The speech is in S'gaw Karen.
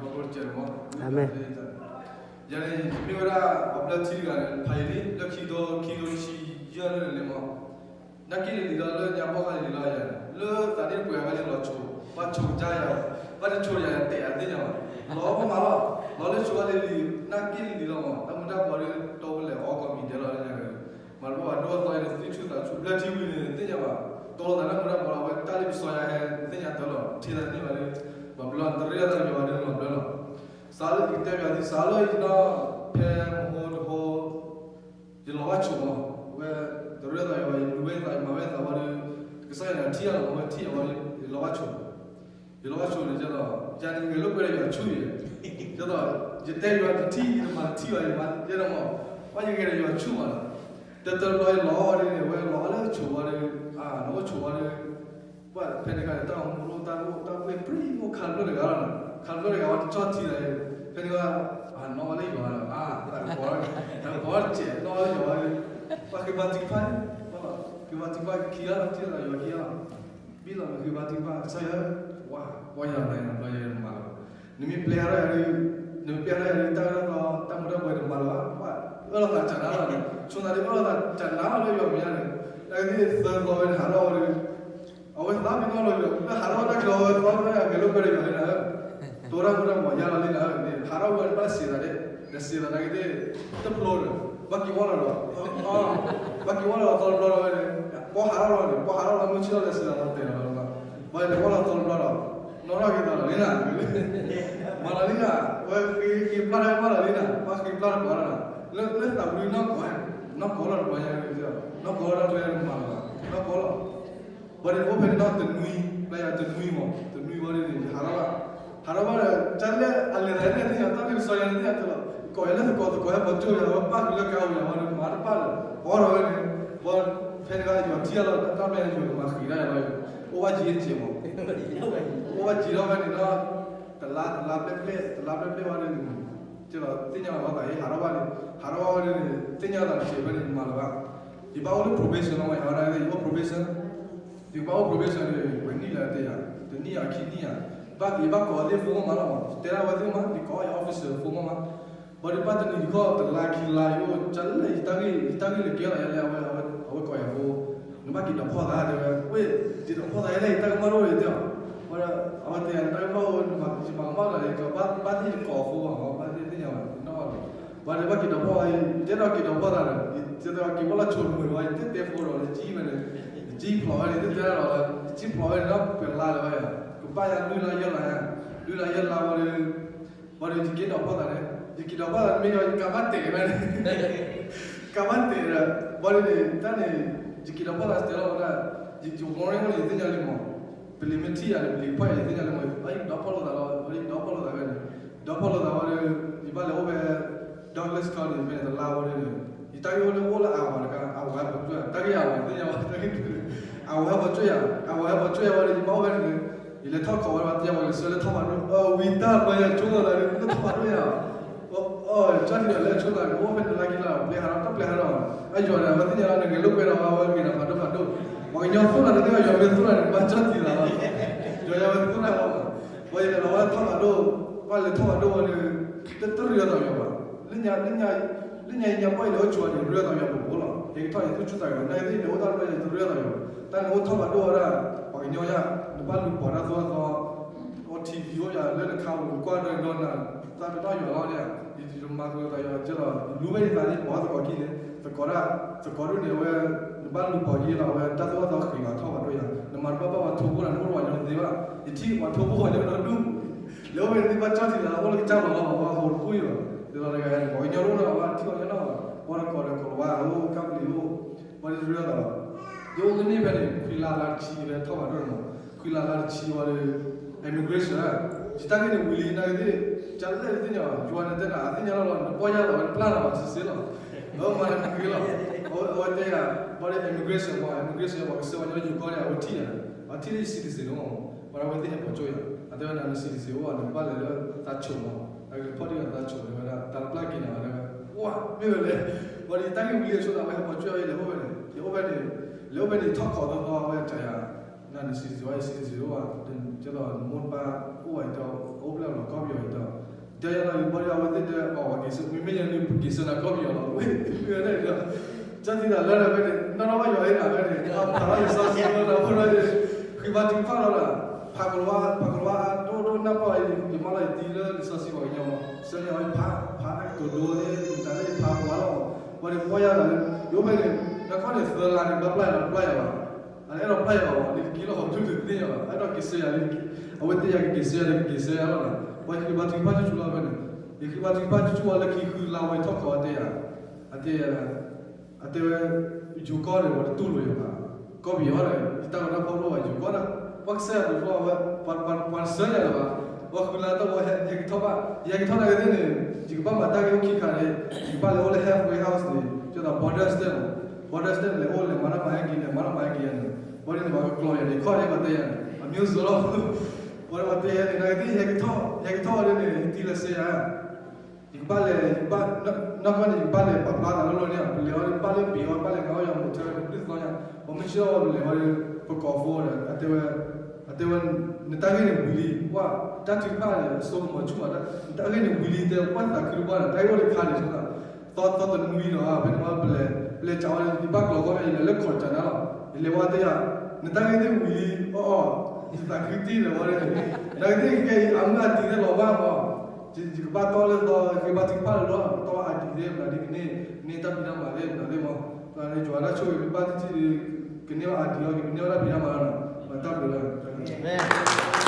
အၤမ့ၣ်. ယၤန့ၣ် ယမ့ၢ်ဝဲဒၣ်ပှၤဘျၢထံတဂၤန့ၣ် ဖးယံာ်လံ လၢခံကထိခံကထိခံဆံယဲၢ်လၢန့ၣ်မး, နာ်က့လံၤလံၤလီၤလၢညါဘီဃါလံၤလံၤလီၤယၤ, လၢသးဒ့တပှဲၤဘၣ်လၢလီၤဆိး, ဘၣ်ဆိးကစၢ်ယၤ, ဘၣ်တဆိးယၤတဲအသ့ၣ်ညါဘၣ်, လီၤဘၣ်မးလီၤ, လီၤလၢဆိးဘၣ်လံၤလံၤ, နာ်က့လံၤလံၤလီၤမး, တၢ်မူၤတၢ်ဘှီးဒီးတီပလဲၤအီကီးမံၤဒဲးလီၤလၢညါန့ၣ်, မၤတဘၣ်ဝဲဒိၣ်အသီအံၤန့ၣ် သံဆူၣ်သးဆူၣ် ဘျၢထံဝံၤန့ၣ် သ့ၣ်ညါဘၣ်, တီလိာ်သးလၢမူၤတၢ်ဘှီးလီၤ ဝဲတၢ်လၢပစီယၤဟဲသ့ၣ်ညါတၢ်လီၤ ထံသးန့ၢ်ဘၣ်လၢ, ဘၣ်ဘျီ တရ့အသးယွၤဒီးလီၤဘျီလီၤ, စးလၢယကတဲပၠးသု စးလၢယနီၢ်ဖဲမဟိတဟိ ယလီၤဘၣ်ဆိးမး, ဝဲတရ့သးယွၤ ယလူၤဝဲသး ယမၤဝဲသးဝံၤဒီး, ကစၢ်ယွၤန့ၣ်ထံၣ်အလီၤမး ဝဲထံၣ်အဝဲ ယလီၤဘၣ်ဆိး, ယလီၤဘၣ်ဆိးန့ၣ် ယလီၤ, ယၤန့ၣ်ဂဲၤလိာ်ကွဲဒီးယွၤဆူၣ်အံၤ, ဒ်သိး, ယတဲယွၤတထံၣ် ယတမၤတထံၣ်ဘၣ် ယမၤယဲဒီးမး, ဘၣ်ယဂဲၤဒီးယွၤဆူၣ်မးလီၤ, တတဘျီယလီၤအီၤဒ်န့ၣ် ဝဲလီၤအီၤလၢဆိးဝံၤဒီး, အါ နအိၣ်ဆိးဝံၤဒီး ဘၣ်ဖဲန့ၣ်အခါန့ၣ် တၢ်အိၣ်မူအိၣ်တၢ်အိၣ်တၢ်ပှ့ၤပြံ အိၣ်ခးတဖျၢၣ်တဂၤလီၤ, ခးတဖျၢၣ်တဂၤဝဲတဆီၣ်ထံသးန့ၣ်, ဖဲန့ၣ်ဝဲ, အနီၣ်ဝဲလၢယွၤလီၤ, အါ, တၢ်ကပီၤ, တၢ်ကပီၤတစဲး နီၣ်ဝဲလၢယွၤလီၤ, ပှၤဃ့ဘါထုကဖၣ်, ဃ့ဘါထုကဖၣ်ခံဂၤလီၤ ထံၣ်လိာ်သးယွၤခံဂၤလီၤ, ဘံၣ်လီၤမ့ၢ်ဃ့ဘါထုကဖၣ် ကစၢ်ယွၤ, ဝါ, ပှၤယၤန့ၣ် ဘျီယဲမၤလီၤ, နမ့ၢ်ပျဲထီၣ်ယၤဒီး, နမ့ၢ်ပျဲထီၣ်ယၤဒီး တၢ်အၢၣ်လီၤသီ တၢ်မူၤတၢ်ဘှီးတမၤလီၤဘၣ်, အၢၣ်လီၤသးကနါလီၤန့ၣ် ဆိသးဒ်အၢၣ်လီၤသးကနါလီၤလၢယွၤမဲာ်ညါန့ၣ်, တၢ်ကသ့ၣ်သၢသီဝဲန့ၣ် ဟးထီၣ်ဝဲဒီး အဝဲသးပ့ၤနီၣ်လီၤယွၤ လၢဟးထီၣ်တၢ်ကလီဝဲသီလၢအဂဲၤလိာ်ကွဲဒီးယွၤလံနၤဧၢ, တိၤတၢ်မူၤတၢ်ဘှီးယါလီၤလံနၤဧၢ, ဟးထီၣ်ဝဲန့ၣ် ဘၣ်စံးသးဒ်, လဲၤစံးသးနာ်က့သ့ၣ်, တဖျိဒီး, ဘၣ်က့ၤဝီလီၤဒီး, ဘၣ်က့ၤဝီလီၤဒီးသီတဘျီဒီးဝဲန့ၣ်, ပှၤဟးထီၣ်လီၤန့ၣ် ပှၤဟးထီၣ်လီၤ မုၢ်ဆ့ၣ်ထီၣ်လဲၤစံးသးလီၤတဲာ်လီၤလီၤ, ဘၣ်လဲၤဝီလီၤသီတဘျီဒီး, နီၣ်ထီၣ်က့ၤသးလီၤလံနၤ, မၤလီၤလံနၤ, ဝဲဃ့ဃ့ပျၢ်တၢ်မၤလီၤလံနၤ ဘၣ်ဃ့ပျၢ်တပှၤလီၤနၤ, လၢသးဝံၤနီၢ်ကီၢ်, နီၢ်ကီၢ်လီၤတပှၤညါ, နီၢ်ကီၢ်လီၤတပှၤညါမၤလီၤ, နီၢ်ကီၢ်လီၤ ဘၣ်န့ၣ်အိၣ်ဖဲန့ၣ်နီၢ်တနွံ, ပျဲယၤတနွံမး တနွံဝံၤန့ၣ် ယဟးထီၣ်ဘၣ်, ဟးထီၣ်ဘၣ်ဒီး တၢ်လၢအလဲၤသးန့ၣ်သ့ၣ်ညါ တၢ်လၢကစီၤယၤန့ၣ်သ့ၣ်ညါတလီၤ, ကီးယၤလၢသကိး သကိးဟဲပိာ်ကၠိယၤ ဝဲပၣ်ဃုာ်လၢကါဝံၤယၤဝံၤဒီး မၤတပၣ်လၢၤ, အီၣ်ဒီးဝဲန့ၣ်, ဝဲ, ဖဲန့ၣ်ခါယွၤထံၣ်အလီၤ တၢ်မ့ၢ်ယွၤကမၤဃံးတၢ်ယၤလီၤ, အိၣ်ဘၣ်ယံၤကဲးမး, အိၣ်ဘၣ်ယံၤထီၣ်ဖဲန့ၣ်ဒီး, တလါတလါဘျဲၣ်ဘျဲၣ် တလါဘျဲၣ်ဘျဲၣ်ဝံၤဒီး ကဲဒီးသ့ၣ်ညါလီၤသးအံၤ ဟးထီၣ်ဘၣ်န့ၣ် ဟးထီၣ်ဘၣ်ဝဲဒၣ်န့ၣ် သ့ၣ်ညါသးတစဲးဖဲန့ၣ် ယမၤလၢၤဘၣ်, ယဘၣ်အိၣ်လၢ probation လီၤမး ယဟးထီၣ်ဒၣ်ယအိၣ် probation, ယကဘၣ်အိၣ် probation န့ၣ် ပှဲၤနံၣ်လဲၣ်တယၤ, တနံၣ်ယၤခံနံၣ်ယၤ, ဘၣ်ယဘၣ်ကိးအီၤသ့ၣ် phone မးလီၤမး ယတဲဒၣ်ဝဲသ့ၣ်မး ယကိးအီၤယ officer phone မးမး, ဘၣ်ဒီးဘၣ်တနံၤယခီၣ်တလါခံလါယအိၣ် ကလဲၣ် ယတၢ်ဂ့ၢ် ယတၢ်ဂ့ၢ်လဲၤကဲလီၤယၤလဲၣ် အဝဲ အဝဲကိးယၤဖိ, နဘၣ်က့ၤဒီးဖီၣ်သးတဲဝဲ ဝ့ၢ် ယဒီးဖီၣ်သးယဲလဲၣ် ယတၢ်ကမၣ်တအိၣ်ယတဲအီၤ, ဘၣ်ဒီး အဝဲတဲယၤ နတၢ်ကမၣ်အိၣ် ယမၤကမၣ်လီၤ ယကဘၣ်သ့ၣ်ယကိးအဖိအီၤ ဘၣ်သ့ၣ်သ့ၣ်ညါဘၣ် နီၢ်ဘၣ်လီၤ, ဘၣ်ဒီးဘၣ်က့ၤဒီးဖီၣ်သး ယတဲဒီးက့ၤဒီးဖီၣ်သးဒီး ယတဲဒီးက့ၤဝဲလီၤဆိတမုာ်ဒီး ယတဲတဲဖိဒီး ယကံၣ်ဝဲန့ၣ်, ယကံၣ်ဖျိးဝဲန့ၣ် ယတဲတဲလီၤလၢ ယကံၣ်ဖျိးဝဲန့ၣ်ဒီး ပှဲၤလါလၢၤဘၣ်ယၤ, ကဘၣ်ယၤလွံၢ်လါယဲၢ်လါယၤ, လွံၢ်လါယဲၢ်လါဝဲဒီး ဘၣ်ဒီးယက့ၤဒီးဖီၣ်သးန့ၣ် ယက့ၤဒီးဖီၣ်သးမ့ၢ်ဒီး ယကးဘၣ်တဲာ်ဝဲန့ၣ်, ကးဘၣ်တဲာ်ဒီး ဘၣ်ဒီးန့ၣ် တၢ်န့ၣ် ယက့ၤဒီးဖီၣ်သးတဲလီၤဝဲဒၣ်, ယ warrant အိၣ်န့ၣ် ယသ့ၣ်ညါလံမး, ပလံၤမ့ၢ်ထံၣ်ယၤန့ၣ် ပလံၤဖီၣ်ယၤ ယသ့ၣ်ညါလံမး, ဘၣ်ယကဒီးဖီၣ်လိာ်သးလီၤ, ဘၣ်ယကဒီးဖီၣ်လိာ်သးဝဲန့ၣ်, ဒီးဖီၣ်လိာ်သးဝဲဒီး ယဘၣ်လဲၤအိၣ်ဖဲ Douglas County ဖဲန့ၣ် တလါဝဲန့ၣ်, ယတၢ်ဂ့ၢ်အိၣ်လၢအိၣ်လၢအဝၤတခါ အဝၤဟဲပိာ်ကၠိယၤ တၢ်ဂ့ၢ်အဝၤသ့ၣ်ညါဝဲ တၢ်ဂ့ၢ် အဝၤဟဲပိာ်ကၠိယၤ အဝၤဟဲပိာ်ကၠိယၤဝဲဒီး ယဘၣ်အိၣ်ဖဲန့ၣ် ယလဲၤထီၣ်ခိးဝဲဒီး ပယီၤပှၤကဆှၢလၢထီၣ်ဖးဒိၣ် အဝံတၢ်ပှၤယၤဆိသးလၢထီၣ်ဖးဒိၣ်ယၤ, အၢ ကၠီထံဒီးလဲၤဆိသး အိၣ်ဖဲတလါခံလါ ပျဲဟးထီၣ်တၢ်ပျဲဟးထီၣ်, အယွၤန့ၣ် အဝဲသ့ၣ်ညါလီၤ နဂဲၤလိာ်ကွဲဒီးဝဲ အဝဲဂ့ၤဒီးဖးဒိၣ်ဖးဒိၣ်, ပှၤကညီသူၣ်နၤတသ့ၣ် ယွၤမ့ၢ်သူၣ်နၤန့ၣ် ဘၣ်ကၠီထံသးလီၤ, ယွၤယၤဝဲသူၣ်နၤလီၤ, ပှၤယလဲၤလီၤဝဲထီၣ်ဖးဒိၣ်, ပှၤလဲၤထီၣ်ဖးဒိၣ်ဝဲဒီး တတရ့အသးယွၤဘၣ်, လၢညါ လၢညါယညါပှၢ်အံၤလၢအိၣ်ဆိးန့ၣ် ရ့အသးယွၤပူၤလီၤ, ယကထီၣ်ယသူၣ်ဆူၣ်သးဂဲၤ နသ့ၣ်န့ၣ်အိၣ်တၢ်လၢယတရ့အသးယွၤ, တၢ်န့ၣ်အိၣ်ထီၣ်ဖးဒိၣ်ဝဲဒၣ်, ပှၤကညီယၤ နဘၣ်လူၤပိာ်တၢ်သိၣ်တၢ်သီ, အီ TV အိၣ်ယၤ လၢနခါပူၤကွၢ်ဒီးဒီနၤ, သးပ့ၤနီၣ်ယွၤလီၤန့ၣ်, ယမၤဃုာ်သးယွၤကဲလီၤ လူၤဝဲယသးန့ၣ် ပိာ်သကိးခံန့ၣ် သကိးဒၣ်, သကိးဒၣ်န့ၣ်ဝဲ, နဘၣ်လူၤပိာ်ယဲလီၤဝဲ တၢ်သိၣ်တၢ်သီဃံးလီၤထီၣ်ဖးဒိၣ်ယၤ, နမၤတဘၣ်ဘၣ်ပှၤထိဖိလၢနအိၣ်ပှၤကညီတသ့ဘၣ်, ယထံၣ်ပှၤထိဖိပှၤကညီဒီဒူၣ် လဲၤအိၣ်ဖဲန့ၣ်သ့ၣ်ဘၣ်ကၠီထံသး အိၣ်လၢကစၢ်လီၤလီၤ ပှၤဟိးတကူၣ်ယၤ, ဒ်သိးတဂၤန့ၣ် ပှၤကညီတအိၣ်နီတဂၤဘၣ် ထံၣ်ပှၤကညီနီတဂၤဘၣ်, ပှၤတကိးဒီးကိးလၤဝါအိၣ် ကပလံၤအိၣ်, ပှၤတရ့အသးလီၤ, ယအိၣ်ကန့ၢ်ဖဲန့ၣ် ခွံလါလါတဆံဖဲထီၣ်ဖးဒိၣ်န့ၣ်မး, ခွံလါလါတဆံဝံၤဒီး immigration, ယတၢ်ဂ့ၢ်န့ၣ်ဝံၤလံ နသ့ၣ်, ကလဲၣ်တသ့ၣ်ညါဘၣ် ယွၤန့ၣ်တဲနၤ အသ့ၣ်ညါလီၤလီၤ နပီၢ်ယၢ်လီၤဝဲတပျၢ်လီၤဘၣ် စံးစ့လီၤ, အမၤနဃ့လီၤ, အဝဲတဲယၤ, ဘၣ်ဒီး immigration မး immigration ပှၤကဆှၢပှၤကညီယူၤကီၢ်န့ၣ် အဝဲထံၣ်ယၤ, အထံၣ်လၢယ citizen မး, ပှၤဒီးအဝဲသ့ၣ်ဟဲပိာ်ကၠိယၤ, အတဲဝဲဒၣ်န citizen အိၣ်ဘၣ် နကဘၣ်လဲၤလၢသးဆိးမး, အကလဲၤဖီၣ်တံၢ်ဒီးသးဆိးန့ၣ်ဝဲဒၣ် တၢ်တပျၢ်က့ၤနၤဘၣ်တဲဝဲ, ဝါ မ့ၢ်ဝဲလဲၣ်, ပှၤဒီးယတၢ်ဂ့ၢ်ဝံၤလံအဆိသး အဝဲဟဲပိာ်ကၠိယၤ ယလဲၤအိၣ်ဖဲန့ၣ် ယအိၣ်ဖဲန့ၣ်, လဲၤအိၣ်ဖဲန့ၣ် ထီၣ်ခိးသီသီ အဝဲတဲယၤ, န citizen ဝဲ citizen အိၣ်ဘၣ် ကဲသိးနမိၢ်နပၢ်အိၣ်ဝဲဒီး အိၣ်ဖျဲၣ်လီၤကီၢ်ပယီၤဒီး တဲယၤလီၤ ယဘီယၤဝဲသ့ၣ်တဲအီၤ ပှၤက့ၤဆၢ မ့မ့ၢ်ယၤန့ၣ် ပက့ၤဆၢနၤကီၢ်ပယီၤလီၤ ဝဲဝဲန့ၣ်ဒီး ကၢ်သံသးလၢဖဲန့ၣ် နီၢ်နီၢ်ဘၣ်ယွၤဟ့ၣ်နၤဖဲန့ၣ် ဖးလီၤလံာ်စီဆှံလၢနၤဖိဒီး ဃ့ဘါထုကဖၣ်လီၤဒီး ဖးကလၤဝါ ဖးကလၤဝါအဒိၣ်ဒိၣ်နၢ်ပၢၢ် ယမၢလီၤယတံၤလၢလံာ်စီဆှံပှၤကညီမး ဆၢန့ၢ်အီၤဖး ဖးတၢ်ကတိၤဒိသ့ၣ် မတၤသ့ၣ်ဖးကလၤဝါလီၤ ပှၤန့ၣ်ပီၢ်ယၤလီၤ ယအိၣ်ဖဲန့ၣ် နခီန့ၣ်သၢလါန့ၣ် ဘၣ်ပျၢ်ယၤလီၤ တပျၢ်ယၤဘၣ် အအဲၣ်ဒိးပျၢ်ယၤဘၣ် လၢတက့ၤလီၤဟီၣ်ဒုးတသ့ၣ်ညါဘၣ် အဲၣ်ဒိးက့ၤဆၢယၤလၢ အဝဲတဲယၤကက့ၤဆၢယၤလၢကက့ၤဆၢယၤလီၤ ပှၤယဃ့ဘါထုကဖၣ်ဆူၣ်ဆူၣ်လီၤဖဲန့ၣ် ယဃ့ဘါထုကဖၣ်ဆူၣ်ဆူၣ်ဝဲလၢခံဃုလါဝဲထီၣ်ခီဝဲတဲယၤ အတဲ အတဲဝဲ ယိၤကီၢ်န့ၣ် ပှၤတတူၢ်လိာ်ယၤဘၣ် ကီၢ်ပယီၤန့ၣ် ယတၢ်ဂီၤတၢ်ဖီၣ်လိၣ်ဘၣ် ယိၤကီၢ်ဒၣ် ပှၤကစၢ်ယွၤတဖျီဝဲ ပှၤတဆှၢယၤလၢၤဘၣ် ပှၤဃုလါတၢ်ဝဲဟဲကထီၣ်ဘၣ် ယဟဲကထီၣ်နာ်က့သ့ၣ်န့ၣ် ယကဘၣ်မၤတၢ်ဂ့ၢ်အိၣ်ခံခါန့ၣ် ယကဘၣ်လဲၤအိၣ်လၢ halfway house န့ၣ် ကဲသိး border state န့ၣ် border state န့ၣ် လဲၤအိၣ်လဲၤမၤတၢ်မၤဟဲက့ၤန့ၣ် မၤတၢ်မၤဟဲက့ၤယၤန့ၣ် ဘၣ်န့ၣ်န့ၣ် ပှၤကကျီၤယၤန့ၣ် ခီၣ်န့ၣ် ပှၤတဲယၤန့ၣ် အမျိုးစုံလီၤ ပှၤတဲယၤန့ၣ် နာ်က့သ့ၣ် ယဟဲကထီၣ် ယဟဲကထီၣ်ဝဲဒၣ်န့ၣ် ယတံၤလၢစ့ယၤ ယကဘၣ်လဲၤ ယကဘၣ် နီၢ်ကီၢ်န့ၣ် ယကဘၣ်လဲၤပာ်ဖျါသးလၢလီၢ်န့ၣ် ပလဲၤဝဲဒၣ် ဘၣ်လၢဘ့ၣ်ဝဲ ဘၣ်လဲၤနၤဝဲယၤ motel တဘျုးသီညါ ပမ့ၢ်ဆ့ၣ်နီၤဝဲ ပလဲၤဝဲဒၣ် ပကိး phone ဒီး အတဲဝဲ အတဲဝဲ နတၢ်ဂ့ၢ်န့ၣ်ဝံၤလံ ပှၤ တၢ်ထုကဖၣ်န့ၣ် အစိကမီၤဆူၣ်မး နတၢ်ဂ့ၢ်န့ၣ်ဝံၤလံ တဲ ပှၤသးခုတပှၢ်န့ၣ် တၢ်ဂ့ၢ်အိၣ်တခါန့ၣ် သီသီတနွံလီၤ ဖဲန့ၣ်ဝဲ ပလဲၤ ပလဲၤစးဝဲ ယဘၣ်ကျီၤကီၢ်န့ၣ် ယလဲၤလၢ call ကနါလီၤ ယလဲၤဝဲတဲယၤ နတၢ်ဂ့ၢ်န့ၣ်ဝံၤလံ အီၣ်အီၣ် ယသးခုတံၢ်လၢၤဝဲန့ၣ် နာ်က့သ့ၣ် ကဲအံၤ အမုၢ်အဒံးသ့ၣ်လီၤဘၣ်မး ယကဘၣ်တီလၢသီ ယကဘၣ်ထုကဖၣ်လၢလီၢ် တီအဒံးသ့ၣ် မနုၤဒ်ကန့ၢ် ကန့ၢ်တၢ်ဖံးတၢ်မၤသ့ၣ် မနုၤသ့ၣ်မး ပှၤန့ၣ်ယွၤတၢ်ဆိၣ်ဂ့ၤ ပဘၣ်တထံၣ် ကန့ၢ်ဘၣ်အဒံးလီၤ ကန့ၢ်ဘၣ်တၢ်ဖံးတၢ်မၤလီၤ ပှၤတၢ်ဘျုးလီၤ မ့ၢ်